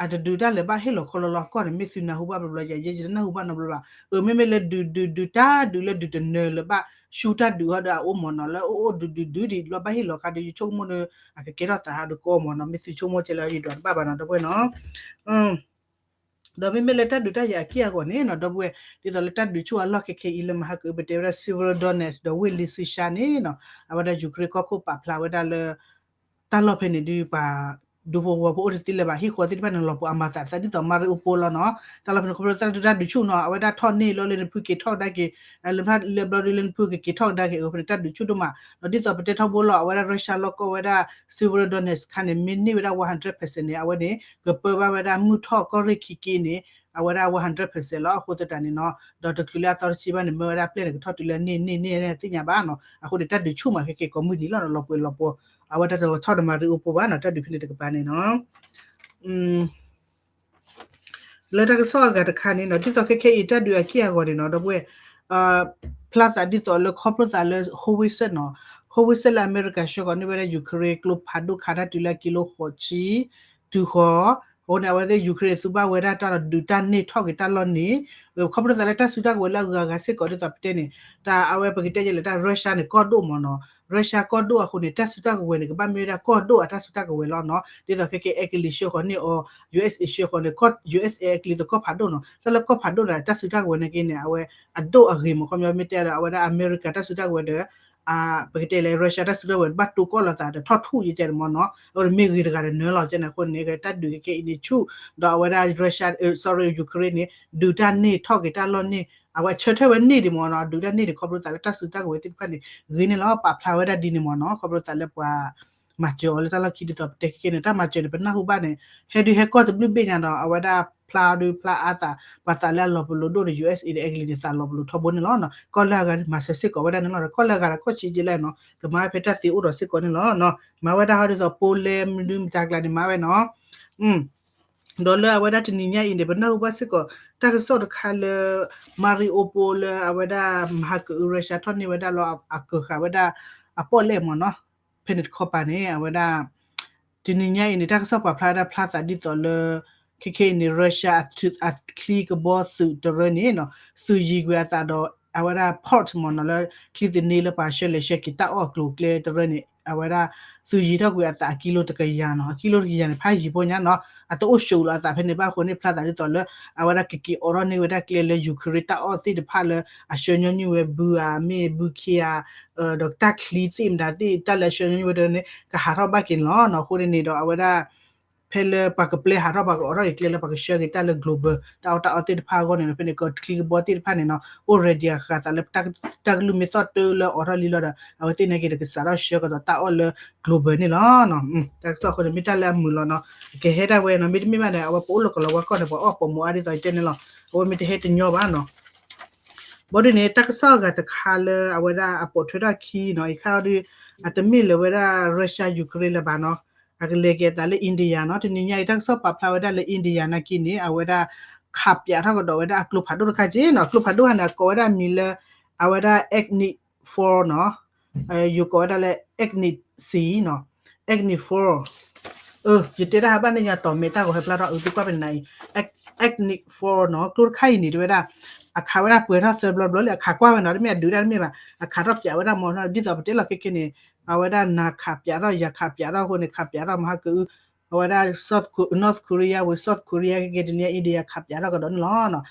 အတဒုးတၢ်လၢၤဘၣ်ဟ့ၣ်လီၤခီလီၤလီၤအကီၢ်န့ၣ် မ့ၢ်သုနၢ်ဟူဘၣ်ဘျီဘျီ ယဲယတနၢ်ဟူဘၣ်နီတဘျီဘၣ်. အမ့မ့ၢ်လၢဒုးဒုးဒုး တၢ်ဒုးလၢဒုးတနၢၤလၢၤဘၣ် ဆူတၢ်ဒုးဟီဒီးအအိၣ်မ့ၢ်နီၤ, လၢအအိၣ်ဒုးဒုးဒုးဒံးဘျီဘၣ်ဟ့ၣ်လီၤခါဒီး ယဆိကမိၣ်ဒီး အကကဲထီၣ်သးဟးဒီးကီမ့ၢ်နီၤ, မ့ၢ်သုဆိကမိၣ်ကဲလၢယဒွးတဘၣ်ဘၣ်နီၤ ဒီပုၢ်ဝဲၢ်နီၤ. ဒီးမ့မ့ၢ်လၢတၢ်ဒုးတၢ်ယၤအက့ၢ်အဂီၤန့ၣ်နီၤ ဒီပုၢ်ဝဲၢ် ဒ်သိးလၢတၢ်ဒုးဆူၣ်အလီၢ်ခဲခဲအံၤလၢမဟါကအုပတဲဝဲဒၣ် Severodonetsk ဒီး Wyazlya န့ၣ်နီၤ, အဝဲဒၣ် Ukraine ကီၢ်ခိၣ်ပာ်ဖျါဝဲဒၣ်လၢ တၢ်လီၢ်ဖဲန့ၣ်ဒုးပှၤ ဒူဖိဝီဖိအိၣ်တသ့လၢၤဘၣ် ဟံၣ်ဃီသ့ၣ်တဖၣ်န့ၣ် လီၤပှီၤအမၤသးသးဒ်သိး Mariupol လီၤနီၤ. တၢ်လီၢ်ဖဲန့ၣ် ခီဖျိလၢတၢ်ဒုးတၢ်ဒုးဆူၣ်နီၤ အဝဲဒၣ်ထီၣ်န့ၢ်လီၤလၢနဖုက့ၤထီၣ်ကဒါက့ၤ လၢဘျီဒုးလၢနဖုကက့ၤထီၣ်ကဒါက့ၤ အဝဲဖဲန့ၣ် တၢ်ဒုးဆူၣ်ဒိၣ်မးနီၤ. ဒ်သိးပတဲထီဘိလီၤ အဝဲဒၣ် Russia လီၢ်ကီၢ်ဝဲဒၣ် Severodonetsk ခါန့ၣ် မ့ၢ်န့ၢ်ဝဲဒၣ် one hundred percent န့ၣ် အဝဲန့ၣ် ကပၢဘၣ်ဝဲဒၣ်မုၢ်ထီၣ်ကီၢ်ရ့ၣ်ခံက့န့ၣ် အဝဲဒၣ် one hundred percent လီၤ. အဃိသတးန့ၣ်နီၤ ဒီးတချုးလၢအသီတဆံဘၣ်န့ၣ် မၢဝဲဒၣ်ပျဲၢ်န့ၣ် ကထီၣ်တုၤလၢန့ၢ်န့ၢ်န့ၢ်သ့ၣ်ညါဘၣ်နီၤ. အဃိန့ၣ် တၢ်ဒုးဆူၣ်မးခဲက့ၤကိးမုၢ်နံၤလီၤနီၤ လီၤပှီၤလီၤပှီၤ အဝဲတၢ်တလီၤဆီဒီး Mariupol ဘၣ်နီၤ တၢ်ဒုးဖဲန့ၣ်တကပၤန့ၣ်နီၤ. လၢတၢ်ကစီၣ်အဂၤတခါန့ၣ်နီၤ ဒ်သိးခဲခဲအံၤတၢ်ဒုးအက့ၢ်အဂီၤန့ၣ်နီၤ ဒီပုၢ်ဝဲၢ် ဖျါသးဒ်သိးလၢခီဖျိသးလၢ howitzer နီၤ howitzer လၢအမဲရကၤဆှၢဃီၤန့ၢ်ဝဲဒၣ် Ukraine ကျိဖးဒိၣ်ခးတၢ်တုၤလၢကံလိဃိးဆံ တုၤဃီၤ အဃိန့ၣ် အဝဲသ့ၣ် Ukraine န့ၣ် သူဘၣ်ဝဲဒၣ်တၢ်ဒုးတၢ်န့ၢ်ထီၣ်က့ၤတၢ်လီၢ်န့ၣ် ခီဖျိသးလၢတၢ်စုတၢ်ကဝဲၤလၢအဂၤဂၤစ့ၢ်ကီးဒ်သိးပတဲန့ၣ် တၢ်အဝဲပကတဲယဲလဲၣ် တၢ် Russia န့ၣ် ကီၢ်ဒိၣ်မ့ၢ်နီၤ Russia ကီၢ်ဒိၣ်အဃိန့ၣ် တၢ်စုတၢ်ကဝဲၤန့ၣ် ကဘၣ်မ့ၢ်ဝဲဒၣ်ကီၢ်ဒိၣ်အတၢ်စုတၢ်ကဝဲၤလီၤနီၤ. ဒ်သိးခဲက့ၤ အဲကလံးဆှၢဃီၤန့ၢ်အီၤ USA ဆှၢဃီၤန့ၣ် USA အဲကလံးသကိးဖးဒိၣ်နီၤ တၢ်လၢကီၢ်ဖးဒိၣ်န့ၣ် တၢ်စုတၢ်ကဝဲၤန့ၣ်က့န့ၣ် အဝဲအဒိၣ်အဂ့ၤမ့ၢ် ခီပညီမ့ၢ်တဲဒီး အဝဲဒၣ်အမဲရကၤတၢ်စုတၢ်ကဝဲၤဒီး ပကတဲလၢ Russia တၢ်စုတၢ်ကဝဲၤဘၣ်တိၢ်ကီၢ်လိာ်သးဒီးထီၣ်ထူၣ်ယကဲန့ၣ်မ့ၢ်နီၤ အဝဲမ့ၢ်ဂ့ၤတဂၤဒီးနၢၤလီၤကဲန့ၣ်အဃိန့ၣ် တၢ်ဒုးခဲကဲအံၤန့ၣ်ဆူၣ် ဒီးအဝဲဒၣ် Russia sorry Ukraine န့ၣ် ဒုးတၢ်န့ၢ်ထီၣ်က့ၤတၢ်လီၢ်န့ၣ် အဝဲဆၢထၢၣ်ဝဲန့ၢ်ဒံးမ့ၢ်နီၤ ဒုးတၢ်န့ၢ်ဒံးခီဖျိသးလၢတၢ်စုတၢ်ကဝဲၤသ့ၣ်တဖၣ်န့ၣ် ဂ့ၤန့ၣ်လီၤ ပာ်ဖျါဝဲဒၣ်ဒ်န့ၣ်မ့ၢ်နီၤ ခီဖျိသးလၢပှၤ မၤစၢၤအီၤလၢတၢ်လီၢ်ခံဒ်သိးပတဲခဲကဲန့ၣ် တၢ်မၤစၢၤန့ၣ် ပနၢ်ဟူဘၣ်န့ၣ် ဟဲဒုးဟဲကီၢ်တဘျုးဘ့ၣ်ညါဒီး အဝဲဒၣ်ဖျါဒုးဖျါအါသး ပှၤသးလၢအလီၤပလိာ်ဒိၣ်န့ၣ် USA ဒီးအဲကလံးန့ၣ် သးလီၤပလိာ်ထီဘိန့ၣ်လီၤ. ကီၢ်လၢအဂၤမၤစၢၤစ့ၢ်ကီးဝဲဒၣ်န့ၣ်လီၤ. ကီၢ်လၢအဂၤဒီးကီၢ်ဆံးကဲလဲၣ်နီၤ ကမၤဝဲဖဲတၢ်သ့အိၣ်ဒီးစ့ၢ်ကီးန့ၣ်လီၤ. မၤဝဲဒၣ်ဟီဒ်သိး Poland မနုၤမတၤကျါန့ၣ် မၤဝဲနီၤ ဒီးလၢအဝဲဒၣ်တနံၤညါအံၤန့ၣ် ပနၢ်ဟူဘၣ်စ့ၢ်ကီး တၢ်ကစီၣ်တခါလၢ Mariupol လၢအဝဲဒၣ်မဟါကအု Russia ထီၣ်န့ၢ်ဝဲဒၣ်လီၤ အကၢၤဃာ်ဝဲဒၣ် အပီၣ်လဲၣ်မ့ၢ်နီၤ ဖဲန့ၣ်တခီပၤန့ၣ် အဝဲဒၣ် တနံၤညါအံၤန့ၣ် တၢ်ကစီၣ်ပာ်ဖျါဝဲဒၣ်ဖျါသးဒ်သိးလၢ ခဲခဲအံၤန့ၣ် Russia အချံကဘီသုးတရၢန့ၣ်နီၤ သုးယံၤကွံာ်အသးဒီး အဝဲဒၣ် port မ့ၢ်နီၤ လၢချံသန့လၢပှၤဆှၢလဲၤဆှၢက့ၤတၢ်အီၣ်အကျိၤအကျဲတရၢန့ၣ် အဝဲဒၣ် သုးယံၤထီၣ်ကွံာ်အသးအကံလိတကယၤနီၤ အကံလိတကယၤန့ၣ် ဖးယံၤဖိညါနီၤ အတအိၣ်ဆိးလီၤအသးဖဲန့ၣ်ဘၣ်အဃိန့ၣ် ဖျါသးဒ်သိးလၢ အဝဲဒၣ်ကက့ၤအိးထီၣ်န့ၢ်ဝဲဒၣ်ကျဲလၢ Ukraine တၢ်အီၣ်သ့ၣ်တဖၣ်လၢ အဆှၢညီနုၢ်ဝဲဘုဧါ မ့ၢ်ဘုခ့ဧါ ဒီးတၢ်ချံသ့ၣ်မတၤသ့ၣ် တၢ်လၢအဆှၢညီနုၢ်ဝဲဒၣ်န့ၣ် ကဟးထီၣ်ဘၣ်က့ၤန့ၣ်လီၤနီၤ. အဃိန့ၣ်န့ၣ်ဒီး အဝဲဒၣ် ဖဲလၢပှၤကပျဲဟးထီၣ် ပှၤကအိးထီၣ်က့ၤကျဲလၢပှၤကဆှၢက့ၤတၢ်လၢ global တၢ်အီၣ်တၢ်အီသ့ၣ်တဖၣ်အဂီၢ်န့ၣ်နီၤ ဖဲန့ၣ်ကချံကဘီသ့ၣ်တဖၣ်န့ၣ်နီၤ အိၣ် ready အဃာ်သးလၢ တၢ်ကလုၢ်မ့ၢ်သီၣ်တၢလၢအိးထီၣ်လံလီၤဒီး အဝဲသ့ၣ်န့ၣ်က့ၤဒီးကစးထီၣ်ဆှၢကဒီးတၢ်အီၣ်လၢ global န့ၣ်လီၤ. တၢ်ကစီၣ်အဃိန့ၣ် မ့ၢ်တၢ်လၢအမုာ်လီၤနီၤ ကဟဲဒၣ်ဝဲနီၤ မ့တမ့ၢ်ဘၣ်န့ၣ် အဝဲပအိၣ်လၢကလီၤဝါကီၢ်န့ၣ် ပှၤအီၣ်ပိာ်မုၣ်အါဒ်သိးတဲန့ၣ်လီၤ အဝဲမ့ၢ်တဟဲတညီဘၣ်နီၤ ဘၣ်ဒ်န့ၣ် တၢ်ကစီၣ်အဂၤတခါလၢအဝဲဒၣ်အပိာ်ထွဲထီၣ်ခံနီၤ အံၤခါအီၤဒုး အတမ့ၢ်လၢၤဝဲဒၣ် Russia Ukraine လၢၤဘၣ်နီၤ အကလဲၤက့ၤအသးလၢ India နီၤ တနံၤညါအံၤ တၢ်ကစီၣ်ပာ်ဖျါဝဲဒၣ်လၢ India နာ်က့န့ၣ် အဝဲဒၣ် ခးပၠးထီၣ်ကဒီးဝဲဒၣ်အကျိဖးဒိၣ်တခါက့နီၤ အကျိဖးဒိၣ်ဟါန့ၣ် အကိးဝဲဒၣ်မံၤလၢ အဝဲဒၣ် Agni four နီၤ ယိၤကိးဝဲဒၣ်လၢ Agni C နီၤ Agni four ယတဲတၢ်ဟးဘၣ်န့ၣ် ယတီၢ်မဲာ်တၢ်ဂီၤဟဲဖျါထီၣ် အုးသုကွၢ်ဖဲန့ၣ်အံၤ Agni Four နီၤ ကျိတခါအံၤန့ၣ် တဲဝဲဒၣ် အခးဝဲဒၣ်ပှဲၤထီၣ်သၢဘျီဘျီလံ အခးကွၢ်ဝဲနီၤ တမ့ၢ်အဒုးတၢ်တမ့ၢ်ဘၣ် အခးထီၣ်ပၠးဝဲဒၣ်မ့ၢ်နီၤ ဒ်သိးပတဲလီၤခဲခဲန့ၣ် အဝဲဒၣ်နၤခးပၠးထီၣ် ယၤခးပၠးထီၣ်အဃိန့ၣ် ခးပၠးထီၣ်မဟါကအု အဝဲဒၣ် North Korea ဝံၤ South Korea ကက့ၤတနံၤ India ခးပၠးထီၣ်ကဒီးန့ၣ်လီၤ.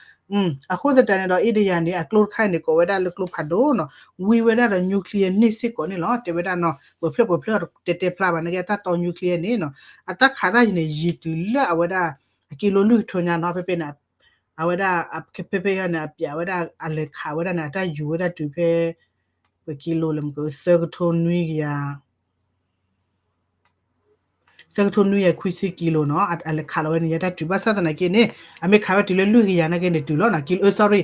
အဃိသတးန့ၣ်ဒီး India န့ၣ် အကျိတခါအံၤန့ၣ် ကိးဝဲဒၣ်လၢကျိဖးဒိၣ်နီၤ ဝံဝဲဒၣ်ဒီး nuclear န့ၢ်စ့ၢ်ကီးန့ၣ်လီၤ တဲဝဲဒၣ်နီၤ ပှဲၤဖျၢၣ်ပှဲၤဖျၢၣ်တဲတဲဖျါဘၣ် နာ်က့အတၢ်တီ nuclear န့ၣ်နီၤ အတၢ်ခးတၢ်ယံၤန့ၣ် ယံၤတုၤလၢအဝဲဒၣ် အကံလိလွံၢ်ကထိညါနီၤ ဖဲဖဲန့ၣ် အဝဲဒၣ် ဖဲဖဲန့ၣ် အပၠးဝဲဒၣ် အလဲၤခးဝဲဒၣ်န့ၣ် အတၢ်ယူၤဝဲဒၣ်တုၤဖဲ ပှဲၤကံလိလဲၣ်မ့ၢ်က သၢကထိနွံကယၤ သၢကထိနွံကယၤခွံဆံကံလိနီၤ အလဲၤခးလီၤဝဲန့ၣ် ယတၢ်တုၤဘၣ်ဆၣ်သနာ်က့န့ၣ် အမ့ၢ်ခးဝဲတုၤလၢလွံၢ်ကယၤနာ်က့န့ၣ်တုၤလီၤနီၤ ကံလိ sorry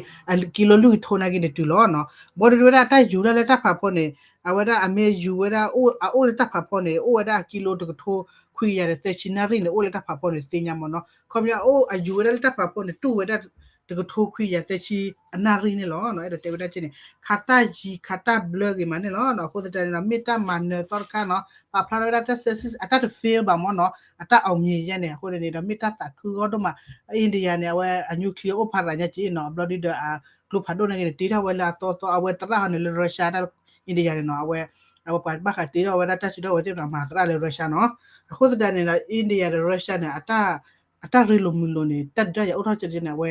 ကံလိလွံၢ်ကထိနာ်က့န့ၣ်တုၤလီၤနီၤ ဘၣ်ဒီးဝဲဒၣ်တၢ်ယူၤဒၣ်လၢတၢ်ဖးဖီန့ၣ် အဝဲဒၣ်အမ့ၢ်ယူၤဝဲဒၣ် အအိၣ်လၢတၢ်ဖးဖီန့ၣ် အိၣ်ဝဲဒၣ်အကံလိတကထိခွံကယၤဒီးသၢဆံနၣ်ရံၣ်န့ၣ် အိၣ်လၢတၢ်ဖးဖီန့ၣ်သ့ၣ်ညါမ့ၢ်နီၤ ခီပညီအယူၤဝဲဒၣ်လၢတၢ်ဖးဖီန့ၣ် တူၢ်ဝဲဒၣ်တကထိခွံကယၤသၢဆံအနၣ်ရံၣ်န့ၣ်လီၤနီၤ အဲၣ်ဒိးတဲဝဲဒၣ်က့န့ၣ် ခးတၢ်ယံၤ ခးတၢ်ဘျၢဂ့ၤမးန့ၣ်လီၤနီၤ အဃိသတးန့ၣ်ဒီး မ့ၢ်တၢ်မၤနၢၤသီတခါနီၤ ပာ်ဖျါထီၣ်ဝဲဒၣ်တၢ်စဲးစံ အတၢ်တ fail ဘၣ်မ့ၢ်နီၤ အတၢ် အောင်မြင် ယဲန့ၣ် အဃိန့ၣ်ဒီး မ့ၢ်တၢ်သးခုဂီၢ်ဒိၣ်မး India န့ၣ် အဝဲအ nuclear အိၣ်ဖးရၤညါက့နီၤ အဘျီဒုဒီး အကျိဖးဒိၣ်နာ်က့န့ၣ် တ့ထီၣ်ဝဲလၢအသီသီ အဝဲသရၣ်ဟီန့ၣ်လၢ Russia တၢ် India န့ၣ်နီၤ အဝဲ အဝဲပှၤဘၣ်ဃးတ့ထီၣ်ဝဲဒၣ်တၢ်စုဒီဝဲသ့ၣ်တဖၣ်မၤသရၣ်လၢ Russia နီၤ အဃိသတးန့ၣ်ဒီး India ဒီး Russia န့ၣ် အတၢ်ရ့လိာ်မုာ်လိာ်န့ၣ် တၢ်ဒုးတၢ်ယၤအိၣ်ထီၣ်ကဲန့ၣ် အဝဲ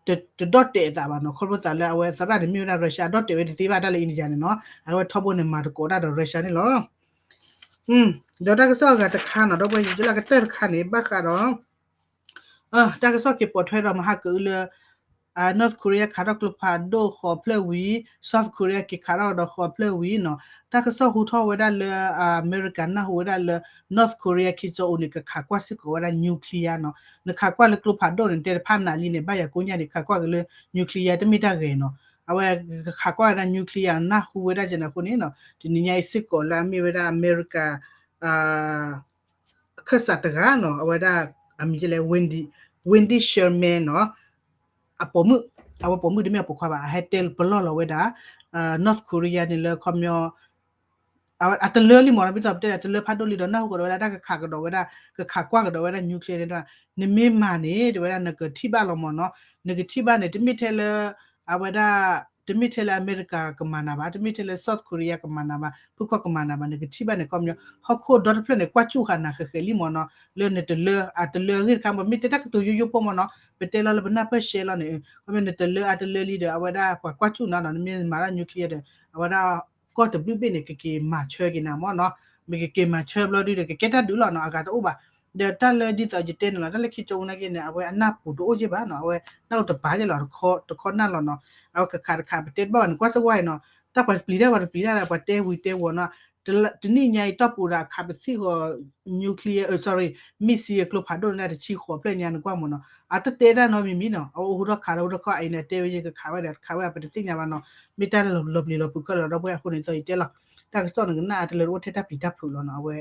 တဒီၣ်တဲာ်အသးဘၣ်နီၤ ခီဖျိသးလၢအဝဲသရၣ်န့ၣ်မ့ၢ်ဝဲဒၣ် Russia အဒီၣ်တဲာ်ဝဲတသ့ဘၣ်တၢ်လၢ India န့ၣ်နီၤ အဝဲထီဘိန့ၣ်မၤသကိးတၢ်ဒီး Russia န့ၣ်လီၤ ဒီးတၢ်ကစီၣ်အဂၤတခါနီၤ ဒီပုၢ်ဝဲၢ်ယကလၢကတၢၢ်တခါန့ၣ် ဘၣ်ဃးဒီး တၢ်ကစီၣ်က့ၤပိာ်ထွဲဒီးမဟါကအုလၢ North Korea ခးထီၣ်ကျိဖးဒိၣ်ဃိးဖျၢၣ်ဝံၤ South Korea က့ၤခးထီၣ်ဒီးဃိးဖျၢၣ်ဝံၤနီၤ တၢ်ကစီၣ်ဟူထီၣ်ဝဲဒၣ်လၢ အမဲရကၤနၢ်ဟူဝဲဒၣ်လၢ North Korea ခံကၠီအိန့ၣ် ကခးကွၢ်စ့ၢ်ကီးဝဲဒၣ် nuclear နီၤ နခးကွၢ်လၢကျိဖးဒိၣ်န့ၣ် တဲတဖၣ်နးလံန့ၣ် ဘၣ်ယၤကိးညါန့ၣ် ခးကွၢ်က့ၤလၢ nuclear တမ့ၢ်တၢ်ဂဲၤနီၤ အဝဲကခးကွၢ်ဝဲဒၣ် nuclear နၢ်ဟူဝဲဒၣ်ကဲန့ၣ်အဃိန့ၣ်နီၤ တနံၤညါအံၤစ့ၢ်ကီးလၢအမ့ၢ်ဝဲဒၣ်အမဲရကၤ အခၢၣ်စးတဂၤနီၤ အဝဲဒၣ် အမံၤလဲၣ် Wendy Sherman နီၤ အပိာ်မုၣ် အဝဲပိာ်မုၣ်တမ့ၢ်အပိာ်ခွါဘၣ် အဟဲတဲပလီၢ်လီၤဝဲဒၣ် North Korea န့ၣ်လၢခီပညီ အတလၢလံမ့ၢ်နီၤ ဒ်သိးပတဲဒၣ်တလၢဖးဒိၣ်လံဒီး နၢ်ဟူကဒီးဝဲဒၣ်တၢ်ကခးကဒီးဝဲဒၣ် ကခးကွၢ်ကဒီးဝဲဒၣ် nuclear န့ၣ် နမ့ၢ်မၤန့ၣ် တဲဝဲဒၣ်နကထံၣ်ဘၣ်လီၤမ့ၢ်နီၤ နကထံၣ်ဘၣ်န့ၣ် တမ့ၢ်ထဲလၢ အဝဲဒၣ် တမ့ၢ်ထဲလၢအမဲရကၤကမၤနၤဘၣ် တမ့ၢ်ထဲလၢ South Korea ကမၤနၤဘၣ် ဖုခီၣ်ကမၤနၤဘၣ် နကထံၣ်ဘၣ်န့ၣ် ခီပညီ ဟီၣ်ခိၣ်ဒီတဖျၢၣ်န့ၣ် ကွၢ်စူၣ်ဃာ်နၤဃဲးဃဲးလံမ့ၢ်နီၤ လၢနတလၢ အတလၢအဂ့ၢ်တခါ ပမ့ၢ်တဲတၢ်ကတိၤယိယိဖိမ့ၢ်နီၤ ပတဲလီၤလၢပနၢ်ပၢၢ်ရှဲလီၤန့ၣ် ခီပညီနတလၢအတလၢလံဒီး အဝဲဒၣ်ပှၤကွၢ်စူၣ်နၤနီၤ နမ့ၢ်မၤတၢ် nuclear ဒီး အဝဲဒၣ်ကီၢ်တဘျုးဘ့ၣ်န့ၣ် ကက့ၤမၤဆၢက့ၤနၤမ့ၢ်နီၤ မ့ၢ်ကက့ၤမၤဆၢဘျီဒုဒီး ကကဲတၢ်ဒုးလီၤနီၤ အဂၤတအိၣ်ဘၣ် ဒီးတၢ်လၢဒ်သိးယတဲန့ၣ်လီၤ တၢ်လၢခံကၠီဝူန့ၣ်က့န့ၣ် အဝဲအနၢ်ပူၤတအိၣ်က့ဘၣ်နီၤ အဝဲနၢ်အိၣ်တပၤက့လီၤ တခီနၢ်လီၤနီၤ အဝဲကခးတခး ပတဲတဘၣ်ဘၣ်န့ၣ် ကွၢ်စ့ၢ်ဝါအံၤနီၤ တၢ်ပှၤပျံၤတၢ်ပှၤတပျံၤတၢ်ဒီး ပှၤတဲဝံၤတဲဝီၤနီၤ တနံၣ်ညါအံၤတီၢ်ပူၤဒီးအခးပသံၣ်ဃီၤ nuclear sorry missile ကျိဖးဒိၣ်န့ၣ် တဆံဃိးဖျၢၣ်ညါန့ၣ်ကွၢ်မ့ၢ်နီၤ အတတဲတၢ်နီတမံၤမံၤနီၤ အဝဲအိၣ်ဟူထီၣ်ခးဒီးအိၣ်ထီၣ်ခီၣ်အံၤန့ၣ် တဲဝဲယကခးဝဲဒီးတခးဝဲ ပတသ့ၣ်ညါဘၣ်နီၤ မ့ၢ်တၢ်လီၤပျံၤလီၤဖုးခဲလၢာ်ဒီပုၢ်ဝဲၢ်အဃိန့ၣ် သိးယတဲလီၤ တၢ်ကစီၣ်န့ၣ်ကနၣ်အတလၢတအိၣ်ထဲတၢ်ပျံၤတၢ်ဖုးလီၤနီၤ အဝဲ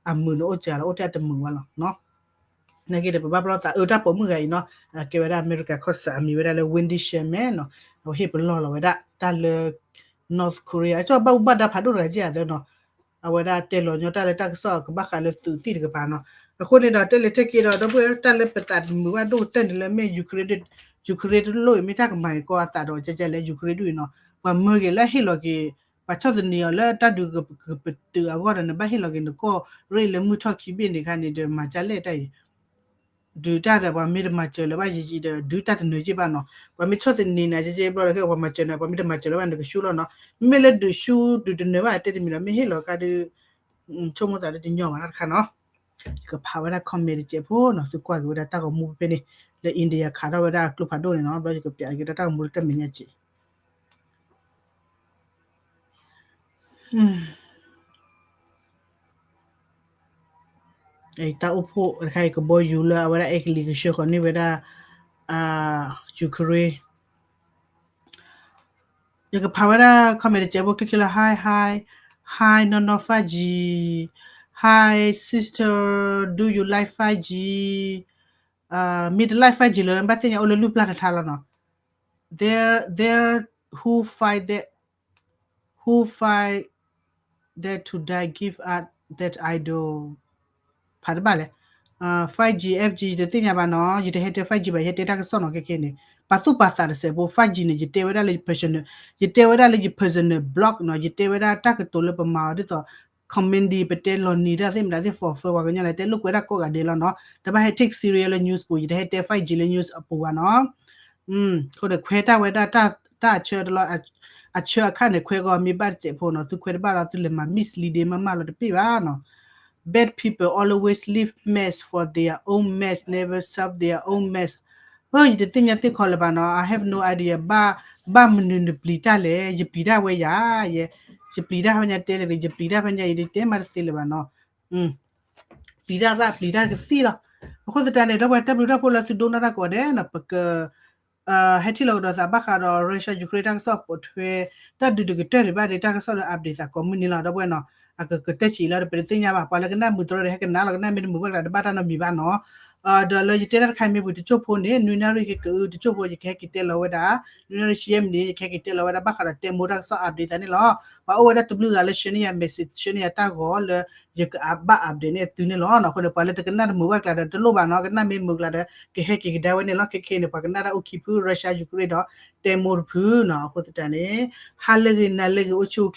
အမုာ်န့ၣ်အိၣ်စှၤလီၤ အိၣ်ထဲအတမုာ်ဘၣ်လီၤနီၤ နာ်က့ဒီးပဘၣ်ပလီၢ်သးအၢတၢ်ပိာ်မုၣ်ဂၤအံၤနီၤ ကဲဝဲဒၣ်အမဲရကၤခီၣ်စး အမံၤဝဲဒၣ်လၢ Wendy Sherman နီၤ အဝဲဟ့ၣ်ပလီၢ်လီၤဝဲဒၣ် တၢ်လၢ North Korea အကၠီဘၣ်အူဘၣ်ဒါဖးဒိၣ်တဂၤကဲအသၢနီၤ အဝဲဒၣ်တဲလီၤညီတၢ်လၢတၢ်ကစီၣ်ကဘၣ်ဃးလၢသုးသံၣ်တကပၤနီၤ အဃိန့ၣ်ဒီးတဲလဲၤထဲက့ၤဒီး ဒီပုၢ်ဝဲၢ်တၢ်လၢပသးတမုာ်ဘၣ်ဒိၣ်ကတၢၢ်န့ၣ်လၢမ့ၢ် Ukraine Ukraine တလိၣ်အံၤ မ့ၢ်တၢ်ကမၤက့ၤကီအသးဒီးကဲကဲလၢ Ukraine ဒူၣ်အံၤနီၤ ပှၤမၢက့ၤလၢဟ့ၣ်လီၤက့ၤ ပှၤဆီၣ်သနံးအီၤလၢတၢ်ဒုးကပတုာ်အဂီၢ်ဒီး နဘၣ်ဟ့ၣ်လီၤက့ၤနကီၢ်ရ့ၣ်လၢမုၢ်ထီၣ်ခံဘ့ၣ်န့ၣ်ခါန့ၣ်ဒီး မၤကလဲၣ်တၢ်အံၤ ဒုးတၢ်ဒီးပှၤမ့ၢ်တမၤစၢၤလၢၤဘၣ်ယံာ်ယံာ်ဒီး ဒုးတၢ်တနၢၤက့ဘၣ်နီၤ ပှၤမ့ၢ်ဆီၣ်သနံးနၤကဲကဲဘျီဒီး ပှၤမၤစၢၤနၤ ပှၤမ့ၢ်တမၤစၢၤလၢၤဘၣ်န့ၣ် နကဆူလီၤနီၤ မ့မ့ၢ်လၢဒုးဆူဒုးတနၢၤဘၣ်တဲတမံၤဒီး မ့ၢ်ဟ့ၣ်လီၤခါဒုး ဆိကမိၣ်သးလၢတညီဘၣ်တခါနီၤ ယကဖးဝဲဒၣ် comment တစဲးဖိနီၤ သုကွၢ်က့ၤဝဲဒၣ်တၢ်ဂီၤမူဖဲဖဲန့ၣ် လၢ India ခးထီၣ်ဝဲဒၣ်ကျိဖးဒိၣ်န့ၣ်နီၤ ဘျီယကပျးက့ၤဒီးတၢ်ဂီၤမူလၢတၢ်မဲာ်ညါစဲး တၢ်အိၣ်ဖှိၣ်တခါအံၤကဘီယူၤလၢအဝဲဒၣ်အဲကလံးကဆှၢဃီၤန့ၢ်ဝဲဒၣ် Ukraine ယကဖးဝဲဒၣ် comment တစဲးဖိ click လၢ hi hi hi နီၢ်နီၢ် five G hi sister do you like five G မ့ၢ်တ like five G လၢ ဘၣ်သ့ၣ်ညါအိၣ်လၢလူၢ်ပျၢ်တထါလီၤနီၤ there there who fight that who fight that to die give up that idol ဖးတဘၣ်လဲၣ်, five G, five G ယတသ့ၣ်ညါဘၣ်နီၤ, ယတဟဲတဲ five G ဘၣ်, ယဟဲတဲတၢ်ကစီၣ်နီၤ ခဲခဲန့ၣ်, ပာ်သူၣ်ပာ်သးတစဲးဖိ five G န့ၣ် ယတဲဝဲဒၣ်လၢယ personal, ယတဲဝဲဒၣ်လၢယ personal blog နီၤ, ယတဲဝဲဒၣ်တၢ်ကတိၤလၢပမၤအီၤဒ်သိး comedy ပတဲလီၤနံၤတၢ်သ့ၣ်မတၤသ့ၣ် for fun ပှၤကညီလဲၤတဲလိာ်ကွဲဒၣ်ကိးဂၤဒဲးလီၤနီၤ, တဘၣ်ဟဲ take serious လၢ news ပူၤ, ယတဟဲတဲ five G လၢ news အပူၤဘၣ်နီၤ. အဃိန့ၣ် ခွဲးတၢ်ဝဲဒၣ်တၢ်အဆၢတလီၢ်, အဆၢအခါန့ၣ် ခွဲးဂီၤမ့ၢ်ဘၣ်တစဲးဖိနီၤ, သုခွဲးတဘၣ်လီၤ သုလဲၤမၤ misleading မးမးလီၤတပ့ၢ်ဘၣ်နီၤ. Bad people always leave mess for their own mess, never serve their own mess. ယတသ့ၣ်ညါသ့ၣ်ခီလၢၤဘၣ်နီၤ, I have no idea ဘၣ်, ဘၣ်မနုၤနပျံၤတၢ်လဲၣ်, ယပျံၤတၢ်ဝဲယၤ, ယပျံၤတၢ်ဖဲညါတဲလဲၣ်, ယပျံၤတၢ်ဖဲညါ ယဒ်တဲမးတသ့လၢၤဘၣ်နီၤ. ပျံၤတၢ်ရၣ်ပျံၤတၢ်ကသံလီၤ. အဃိသတးန့ၣ် ဒီပုၢ်ဝဲၢ် တၢ်ဘျုးတၢ်ဖှိၣ်လၢသုဒိကနၣ်တၢ်ကိးဂၤဒဲးနီၤ, ပက ဟဲထံၣ်လိာ်ကဒီးသးဘၣ်ဃးဒီး Russia Ukraine တၢ်ကစီၣ်ပိာ်ထွဲ တၢ်ဒုးတကတၢၢ်ဒံးဘၣ်ဒီး တၢ်ကစီၣ်လၢ update သးကိးမုၢ်နံၤလီၤ ဒီပုၢ်ဝဲၢ်နီၤ. အကကတၢၢ်ဆံးလီၤဒီး ပတသ့ၣ်ညါဘၣ်, ပှၤလၢကနၣ်မုာ်တရၢဒီး ဟဲကနၣ်လီၤ, ကနၣ်မ့ၢ်တမုာ်ဘၣ်ကျါ တဘၣ်တၢ်နီတမံၤဘၣ်နီၤ. ဒီးလၢယတဲတၢ်တခါမ့ၢ်ပှၤတစိၢ်ဖိန့ၣ် နွံနၣ်ရံၣ်ကကအုတစိၢ်ဖိ ယကဟဲက့ၤတဲလီၤဝဲဒၣ်, နွံနၣ်ရံၣ်ဆံယဲၢ်မံးနံး ယကဟဲက့ၤတဲလီၤဝဲဒၣ် ဘၣ်ဃးဒီးတဲမိၢ်တၢ်ကစီၣ် update သးန့ၣ်လီၤ. ပှၤအိၣ်ဝဲဒၣ်တဘျုးဂၤလၢ ဆှၢန့ၢ်ယၤ message ဆှၢန့ၢ်ယၤတၢ်ဂီၤလၢ ယကဘၣ် update န့ၢ်သုန့ၣ်လီၤ. အဃိန့ၣ် ပှၤလၢတကနၣ်တမုာ်ဘၣ်ကျါဒီးတလိၣ်ဘၣ်နီၤ, ကနၣ်မ့ၢ်မုာ်ကျါဒီး ကဟဲက့ၤကဒါဝဲန့ၣ်လီၤ. ခဲခဲအံၤန့ၣ် ပှၤကနၣ်တၢ်အိၣ်ခံဖု Russia Ukraine ဒီး တဲမိၢ်တဖုနီၤ. အဃိသတးန့ၣ် ဟါလၢဂ့ၤ နၤလၢဂ့ၤ အိၣ်ဆူၣ်